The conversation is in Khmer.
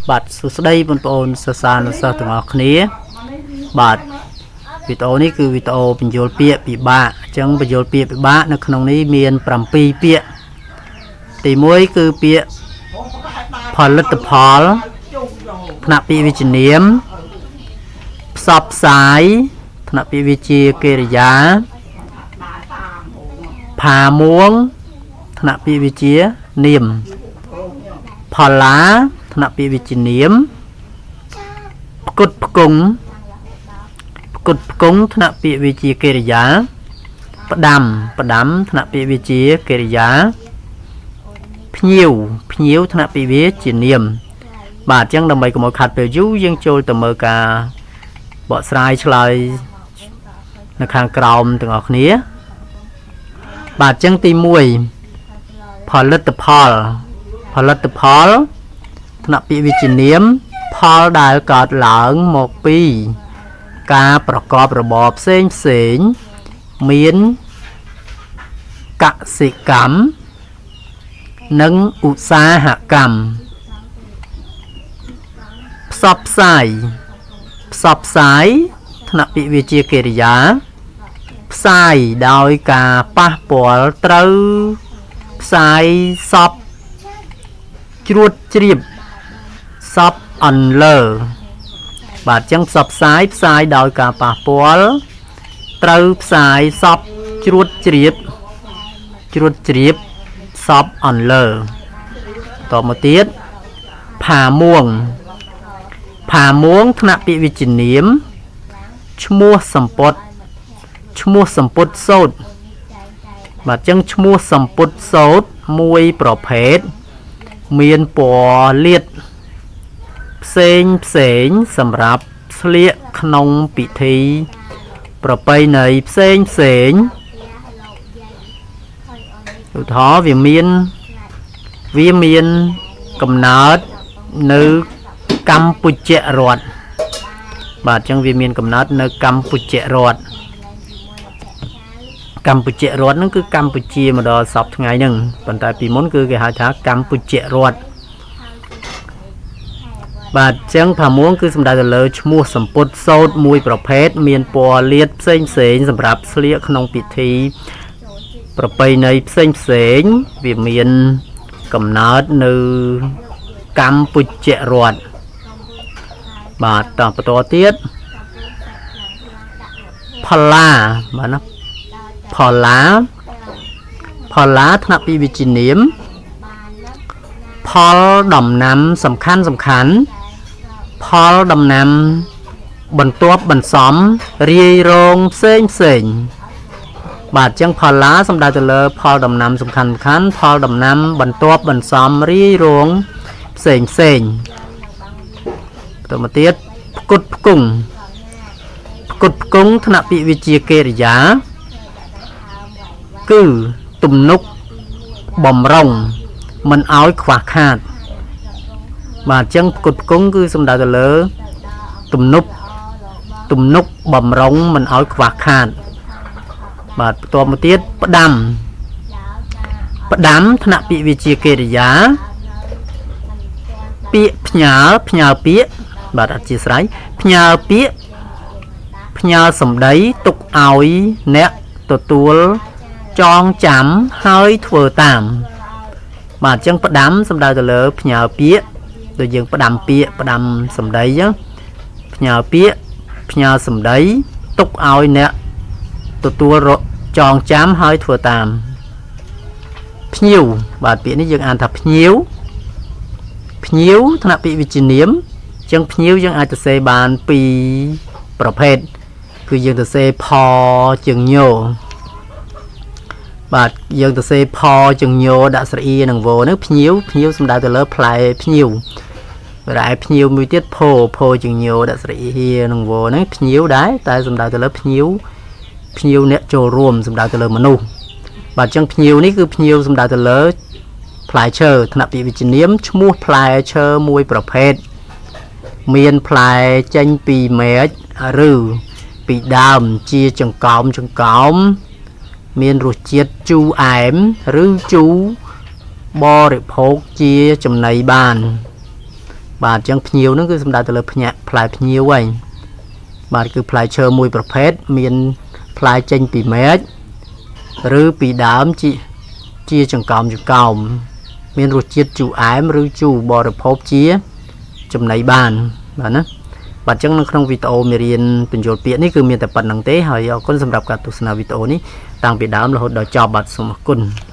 បាទសួស្តីបងប្អូនសិស្សានុសិស្សទាំងអស់គ្នាបាទវីដេអូនេះគឺវីដេអូបញ្យល់ពាក្យពិបាកអញ្ចឹងបញ្យល់ពាក្យពិបាកនៅក្នុងនេះមាន7ពាក្យទី1គឺពាក្យផលិតផលថ្នាក់ពាក្យវិជ្ជនាមផ្សព្វផ្សាយថ្នាក់ពាក្យវិជ្ជាកិរិយាផាមួងថ្នាក់ពាក្យវិជ្ជានាមផល្លាថ្នាក់ពាក្យវិជ្ជានាមផ្គត់ផ្គង់ផ្គត់ផ្គង់ថ្នាក់ពាក្យវិជ្ជាកិរិយាផ្ដាំផ្ដាំថ្នាក់ពាក្យវិជ្ជាកិរិយាភ្ញៀវភ្ញៀវថ្នាក់ពាក្យវិជ្ជានាមបាទអញ្ចឹងដើម្បីកុំឲ្យខាត់ពេលយូរយើងចូលទៅមើលការបកស្រាយឆ្លើយនៅខាងក្រោមទាំងអស់គ្នាបាទអញ្ចឹងទី1ផលិតផលផលិតផលថ្នាក់ពាក្យវិជ្ជានាមផលដែលកើតឡើងមកពីការប្រកបរបរផ្សេងផ្សេងមានកសិកម្មនិងឧស្សាហកម្មផ្សព្វផ្សាយផ្សព្វផ្សាយថ្នាក់ពាក្យវិជ្ជាកិរិយាផ្សាយដោយការប៉ះពាល់ត្រូវផ្សាយសពជ្រួតជ្រាបសពអន្លើបាទអញ្ចឹងផ្សព្វផ្សាយផ្សាយដោយការប៉ះពាល់ត្រូវផ្សាយសពជ្រួតជ្រាបជ្រួតជ្រាបសពអន្លើតមកទៀតផាមួងផាមួងថ្នាក់ពាក្យវិជ្ជានាមឈ្មោះសម្ពុតឈ្មោះសម្ពុតសោតបាទអញ្ចឹងឈ្មោះសម្ពុតសោតមួយប្រភេទមានពណ៌លាតផ្សេងផ្សេងសម្រាប់ស្លៀកក្នុងពិធីប្រពៃណីផ្សេងផ្សេងឧទាហរណ៍វាមានកំណើតនៅកម្ពុជារដ្ឋបាទអញ្ចឹងវាមានកំណើតនៅកម្ពុជារដ្ឋកម្ពុជារដ្ឋហ្នឹងគឺកម្ពុជាមកដល់សពថ្ងៃហ្នឹងប៉ុន្តែពីមុនគឺគេហៅថាកម្ពុជារដ្ឋបាទអញ្ចឹងផាមួងគឺសំដៅទៅលើឈ្មោះសម្ពុតសោតមួយប្រភេទមានពណ៌លាតផ្សេងផ្សេងសម្រាប់ស្លៀកក្នុងពិធីប្រពៃណីផ្សេងផ្សេងវាមានកំណើតនៅកម្ពុជារដ្ឋបាទតបន្តទៀតផល្លាបាទណាផល្លាផល្លាថ្នាក់ពីវិជ្ជានាមផលដំណាំសំខាន់សំខាន់ផលដំណាំបន្ទាប់បន្សំរាយរងផ្សេងផ្សេងបាទអញ្ចឹងផលឡាសំដៅទៅលើផលដំណាំសំខាន់សំខាន់ផលដំណាំបន្ទាប់បន្សំរាយរងផ្សេងផ្សេងបន្តមកទៀតផ្គត់ផ្គង់ផ្គត់ផ្គង់ថ្នាក់ពាក្យវិជ្ជាកិរិយាគឺទំនុកបំរុងមិនឲ្យខ្វះខាតបាទអញ្ចឹងផ្គត់ផ្គង់គឺសំដៅទៅលើទំនុកបំរុងមិនឲ្យខ្វះខាតបាទបន្ទាប់មកទៀតផ្ដាំផ្ដាំថ្នាក់ពាក្យវិជ្ជាកិរិយាពាក្យផ្ញើផ្ញើពាក្យបាទអធិស្ឋានផ្ញើពាក្យផ្ញើសម្ដីទុកឲ្យអ្នកទទួលចងចាំហើយធ្វើតាមបាទអញ្ចឹងផ្ដាំសំដៅទៅលើផ្ញើពាក្យដូចយើងផ្ដាំពាក្យផ្ដាំសម្ដីអញ្ចឹងផ្ញើពាក្យផ្ញើសម្ដីទុកឲ្យអ្នកទទួលចងចាំហើយធ្វើតាមភ្ញៀវបាទពាក្យនេះយើងអានថាភ្ញៀវភ្ញៀវថ្នាក់ពាក្យវិជ្ជានាមអញ្ចឹងភ្ញៀវយើងអាចសរសេរបានពីរប្រភេទគឺយើងសរសេរផជើងញបាទយើងសរសេរផជើងញដាក់ស្រអ៊ីនិងវហ្នឹងភ្ញៀវភ្ញៀវសំដៅទៅលើផ្លែភ្ញៀវរ៉ែភ្ញៀវមួយទៀតផផជើងញដាក់ស្រអ៊ីនិងវហ្នឹងភ្ញៀវដែរតែសំដៅទៅលើភ្ញៀវភ្ញៀវអ្នកចូលរួមសំដៅទៅលើមនុស្សបាទអញ្ចឹងភ្ញៀវនេះគឺភ្ញៀវសំដៅទៅលើផ្លែឈើថ្នាក់ពាក្យវិជ្ជានាមឈ្មោះផ្លែឈើមួយប្រភេទមានផ្លែចេញពីមែកឬពីដើមជាចង្កោមចង្កោមមានរសជាតិជូរអែមឬជូរបរិភោគជាចំណីបាន បាទអញ្ចឹងភ្ញៀវហ្នឹងគឺសំដៅទៅលើភ្ញាក់ផ្លែភ្ញៀវហើយបាទគឺផ្លែឈើមួយប្រភេទមានផ្លែចេញពីមែកឬពីដើមជាជាចង្កោមចង្កោមមានរសជាតិជូរអែមឬជូរបរិភោគជាចំណីបានបាទណាបាទអញ្ចឹងនៅក្នុងវីដេអូមេរៀនពន្យល់ពាក្យនេះគឺមានតែប៉ុណ្្នឹងទេហើយអរគុណសម្រាប់ការទស្សនាវីដេអូនេះតាំងពីដើមរហូតដល់ចប់បាទសូមអរគុណ។